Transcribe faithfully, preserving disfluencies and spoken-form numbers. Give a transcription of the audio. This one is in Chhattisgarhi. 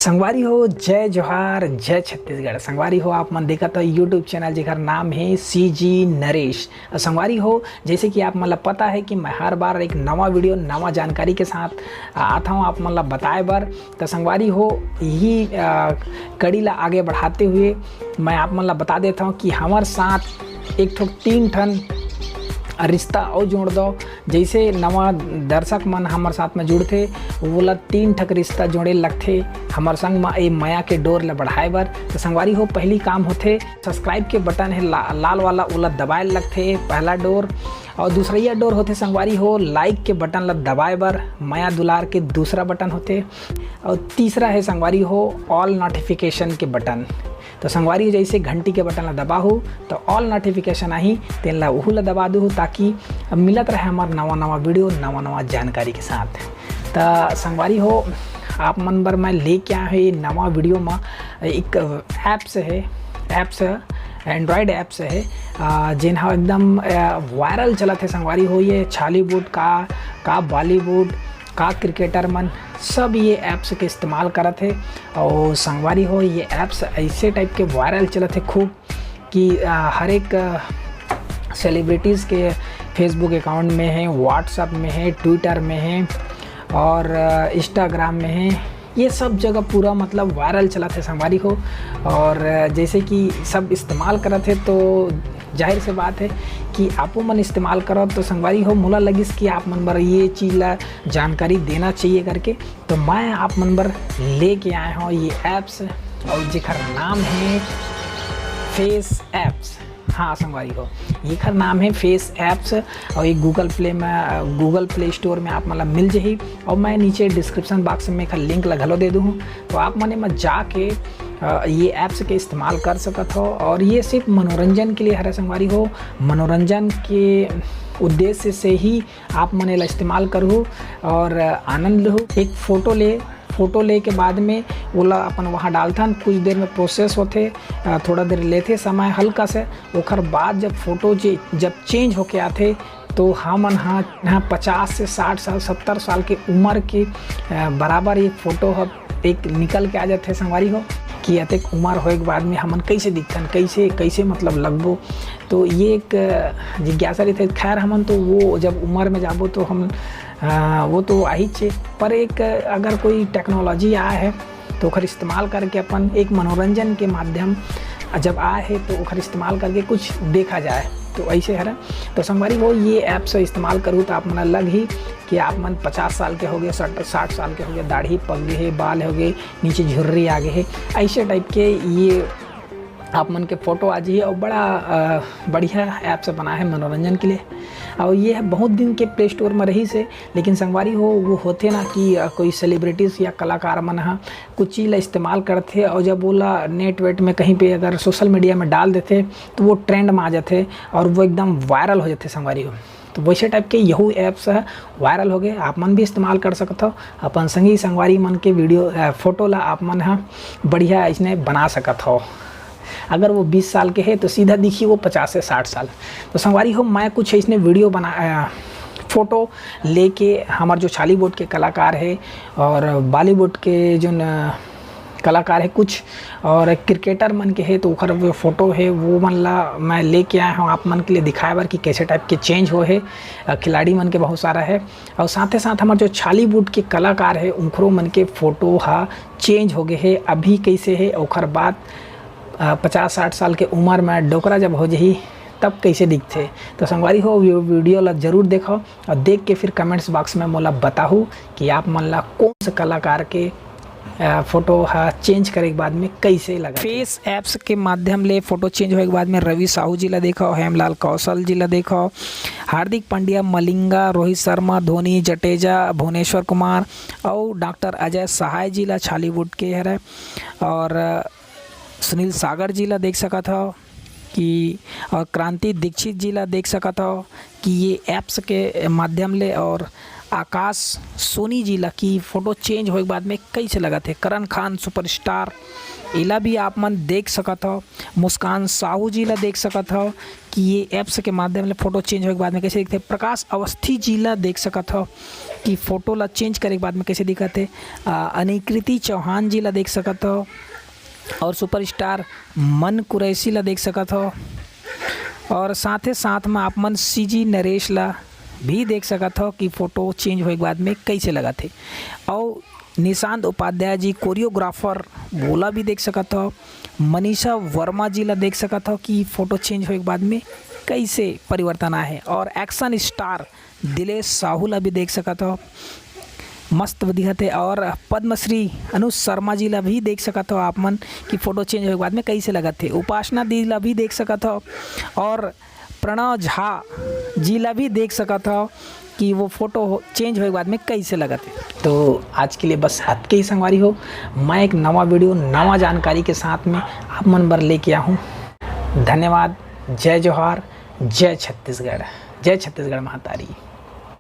संगवारी हो, जय जोहार, जय छत्तीसगढ़। संगवारी हो, आप मन देखत हो YouTube चैनल, जेकर नाम हे CG नरेश। अउ संगवारी हो, जैसे कि आप मन ला पता है कि मैं हर बार एक नवा वीडियो, नवा जानकारी के साथ आत हूँ आप मन ला बताए बर। तो संगवारी हो, यही, अ, कड़ी ला आगे बढ़ाते हुए मैं आप मन ला बता देता हूँ कि हमर साथ एक ठो तीन ठन रिश्ता अउ जोड़ दो। जैसे नवा दर्शक मन हमर साथ में जुड़थे, वोला तीन ठक रिश्ता जोड़े लगथे। हमर संग म ए मया के डोर ला बढ़ाए बर, तो संगवारी हो, पहली काम होथे, subscribe के बटन है ला-, लाल वाला, ओला दबाए लगथे, पहला डोर। और दूसरैया डोर होथे संगवारी हो, like के बटन ला दबाए बर, मया दुलार के दूसरा बटन होथे। और तीसरा है संगवारी हो, all notification के बटन। तो संगवारी हो, जैसे घंटी के बटन ला दबाहू, तो all notification आही, तेन ला उहू ला दबा दूहू, ताकि मिलत रहे हमार नवा नवा वीडियो, नवा नवा जानकारी के साथ। तो संगवारी हो, आप मन बर मैं लेके आए हूँ ये नवा वीडियो में एक apps है, apps है, Android apps है, आ, जेन हा एकदम, आ, viral चलत है संगवारी हो। ये छालीवुड का, का बॉलीवुड का, क्रिकेटर मन सब ये apps के इस्तेमाल करत है। और संगवारी हो, ये apps ऐसे type के viral चलत है खूब कि, आ, हर एक, आ, celebrities के Facebook account में है, WhatsApp में है, Twitter में है और, आ, Instagram में है। ये सब जगह पूरा मतलब viral चलत है संगवारी हो। और, आ, जैसे कि सब इस्तेमाल करत है, तो जाहिर से बात है कि आपो मन इस्तेमाल करत। तो संगवारी हो, मोला लगिस कि आप मन बर ये चीज़ ला जानकारी देना चाहिए करके, तो मैं आप मन बर लेके आए हूँ ये apps, और जेकर नाम है फेस एप्स। हाँ संगवारी हो, एकर नाम है फेस एप्स, और ये Google Play में, Google Play Store में आप मन ला मिल जही, और मैं नीचे description box में एकर link ला घलो दे दूँ, तो आप मन एमा जाके, अ, ये apps के इस्तेमाल कर सकत हो। और ये सिर्फ मनोरंजन के लिए हरे संगवारी हो, मनोरंजन के उद्देश्य से ही आप मन एला इस्तेमाल करहू और आनंद लहू। एक फोटो ले, फोटो ले के बाद में ओला अपन वहाँ डालथन, कुछ देर में process होथे, अ, थोड़ा देर लेथे समय हल्का से। ओकर बाद जब फोटो जे, जब change होके आथे, तो हमन हा, हा पचास से साठ साल, सत्तर साल के उम्र के, अ, बराबर ये फोटो ह एक निकल के आ जाथे संगवारी हो, कि अतेक उम्र होए के बाद में हमन कैसे दिखथन, कैसे, कैसे मतलब लगबो। तो ये एक, अ, जिज्ञासा रहिथे। खैर, हमन तो वो जब उम्र में जाबो तो हम, अ, वो तो आही छे, पर एक, अ, अगर कोई technology आए है तो ओकर इस्तेमाल करके अपन एक मनोरंजन के माध्यम जब आए है तो ओकर इस्तेमाल करके कुछ देखा जाए, तो ऐसे हरे। तो संगवारी हो, ये apps इस्तेमाल करू तो आप मन लग ही कि आप मन पचास साल के हो गए, साठ, साठ साल के हो गए, दाढ़ी पक गए है, बाल हो गए, नीचे झुर्री आ गए है, ऐसे type के ये आप मन के फोटो आ जाही। और बड़ा, अ, बढ़िया apps बना है मनोरंजन के लिए। और ये बहुत दिन के Play Store में रहिस है, लेकिन संगवारी हो, वो होथे ना कि, अ, कोई celebrities या कलाकार मन ह कुछ चीज़ ला इस्तेमाल करथे और जब ओला net वेट में कहीं पे अगर social media में डाल देथे तो वो trend में आ जाथे और वो एकदम viral हो जाथे संगवारी हो। तो वैसे type के यहू apps ह viral हो गए, आप मन भी इस्तेमाल कर सकत हो। अपन संगी संगवारी मन के वीडियो, अ, फोटो ला आप मन ह बढ़िया इसने बना सकत हो। अगर वो बीस साल के है तो सीधा दिखी वो पचास से साठ साल। तो संगवारी हो, मैं कुछ इसने वीडियो बना, अ, फोटो लेके हमार जो छालीवुड के कलाकार है और बॉलीवुड के जो न, कलाकार है कुछ और क्रिकेटर मन के है, तो ओकर जो फोटो है वो मन ला मैं लेके आया हूँ आप मन के लिए दिखाए बर कि कैसे type के change हो है। अ, खिलाड़ी मन के बहुत सारा है और साथे साथ हमार जो छालीवुड के कलाकार है उनकरो मन के फोटो हा change हो गए है, अभी कैसे है, ओकर बाद, अ, पचास साठ साल के उम्र में डोकरा जब हो जही तब कैसे दिखथे। तो संगवारी हो, वी-, वीडियो ला जरूर देखो और देख के फिर comments box में मोला बताहू कि आप मन ला कौन से कलाकार के, अ, फोटो हा change करे के बाद में कैसे लगा। फेस एप्स के माध्यम ले फोटो change होए के बाद में रवि साहू जी ला देखो, हेमलाल कौशल जी ला देखो, हार्दिक पांड्या, मलिंगा, रोहित शर्मा, धोनी, जडेजा, भुवनेश्वर कुमार और डॉक्टर अजय सहाय जी ला छालीवुड के हरे और, अ, सुनील सागर जी ला देख सकत हो। कि और क्रांति दीक्षित जी ला देख सकत हव कि ये एप्स के माध्यम ले, और आकाश सोनी जी ला कि फोटो चेंज होए के बाद में कैसे लगत हे। करण खान सुपरस्टार, एला भी आप मन देख सकत हव। मुस्कान साहू जी ला देख सकत हव कि ये एप्स के माध्यम ले फोटो चेंज होए के बाद में कैसे दिखथे। प्रकाश अवस्थी जी ला देख सकत हव कि फोटो ला चेंज करे के बाद में कैसे दिखत हे। आ, अनिकृति चौहान जी ला देख सकत हव और सुपरस्टार मन कुरैशी ला देख सकत हव। और साथे साथ में आप मन सीजी नरेश ला भी देख सकत हव कि फोटो चेंज होए के बाद में कैसे लगत हे। और निशांत उपाध्याय जी कोरियोग्राफर, वोला भी देख सकत हव। मनीषा वर्मा जी ला देख सकत हव कि फोटो चेंज होए के बाद में कैसे परिवर्तन आए हे। और एक्शन स्टार दिलेश साहू ला भी देख सकत हव, मस्त दिखत हे। और पद्मश्री अनुज शर्मा जी ला भी देख सकत हव आप मन कि फोटो चेंज होए के बाद में कैसे लगत हे। उपासना दी ला भी देख सकत हव और प्रणव झा जी ला भी देख सकत हव कि वो फोटो हो, चेंज होए के बाद में कैसे लगत हे। तो आज के लिए बस अतके ही संगवारी हो, मैं एक नवा वीडियो, नवा जानकारी के साथ में आप मन बर लेके आहूँ। धन्यवाद। जय जोहार, जय छत्तीसगढ़, जय छत्तीसगढ़ महतारी।